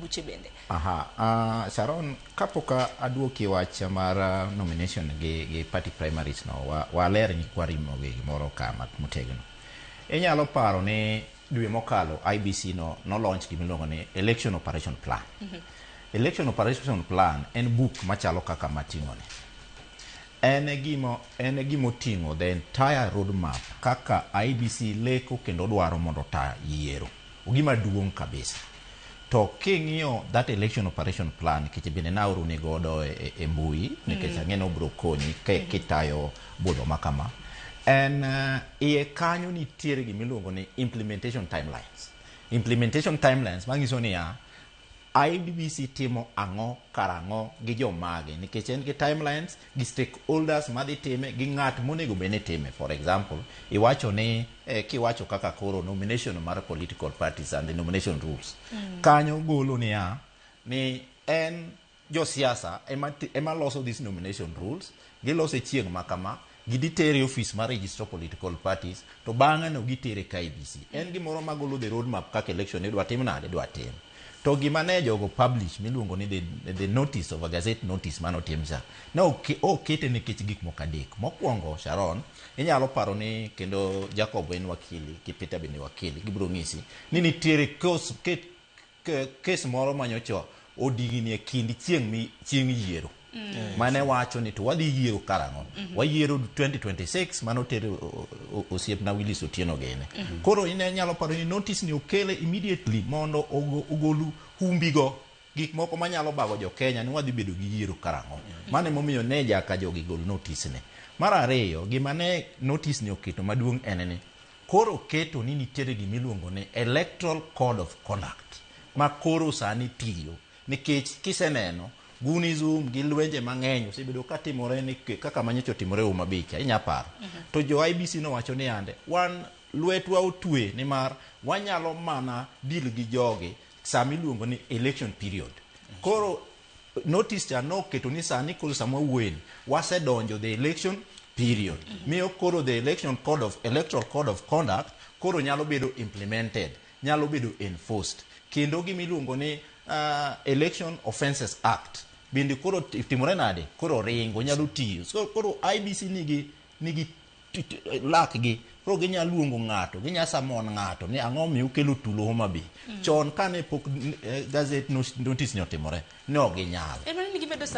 buche bende. Aha, Sharon, kapok aduoki wach mar nomination gi party primaries no, waler nyikwa Ramogi gimoro ka motegno. Inyalo paro ni dwe mokalo IEBC no launch gimiluongo ni Election Operation Plan. Election Operation Plan en buk machalo kaka mating'o ni. En e gima oting'o the entire roadmap kaka IEBC leko kendo dwaro mondo ota yiero. Gima duong' kabisa. To king'iyo that Election Operation Plan, nikech bende naoroni godo e mbui, nikech ang'e ni obiro konyi kitayo budho ma kama. En iye kanyo nitiere gimiluongo ni implementation timelines. Implementation timelines manyiso niya, IEBC timo ang'o karang'o gi jomage, nikech en gi timelines gi stakeholders madhi time gi ng'at monego bed ni time. For example, iwacho ni kiwacho kaka koro nomination mar political parties and the nomination rules kanyo golo niya ni en josiasa ema loso these nomination rules, gilose chieng' ma kama, giditere e office mar register political parties, to bang'e no gitere ka IEBC. En gimoro magolo the roadmap kaka election idwa tim nade, idwa tim. To gima ne jogo publish miluongo ni the notice of a gazette notice manotim cha ne okete nikech gik moko adek. Mokwongo, Sharon, inyalo paro ni kendo Jacob en wakili gi Peter bende wakili, gibiro ng'isi ni nitiere case moro manyocha odigni e kind chieng' yiero mane wacho ni to wadhi yiero karang'o. Wayiero 2026 mano tero osiepna Willis Otieno gene. Koro ine nyalo paro ni notice ni okele immediately mondo ogol humbigo gik moko manyalo bago jo Kenya ni wadhi bedo gi yiero karang'o. Mano emomiyo ne jaka jogi gol notice ni. Mar ariyo, gima ne notice ni oketo maduong' en ni koro keto ni nitiere gimiluongo ni Electoral Code of Conduct ma koro sani tiyo, nikech kiseneno gunism gi lwenje mang'eny osebedo katimore ni kaka manyocha otimore Homa Bay cha inya paro. To jo IEBC nowacho ni ande wan lwetwa otwe nimar wanyalo mana deal gi jogi sama iluongo ni election period. Koro notice cha noketo ni sani koro sama wawuoyeni wasedonjo the election period, miyo koro the election code of electoral code of conduct koro nyalo bedo implemented, nyalo bedo enforced. Kendo gimiluongo ni Election Offences Act bende koro timore nade, koro ringo nyalo tiyo. So koro IEBC nigi lak gi koro ginyalo luongo ng'ato, ginya summon ng'ato ni ang'o miyo ukelo tulo Homa Bay chon kane pok gazette notice ni otimore ne ok ginyal. En mana ni gibedo summon.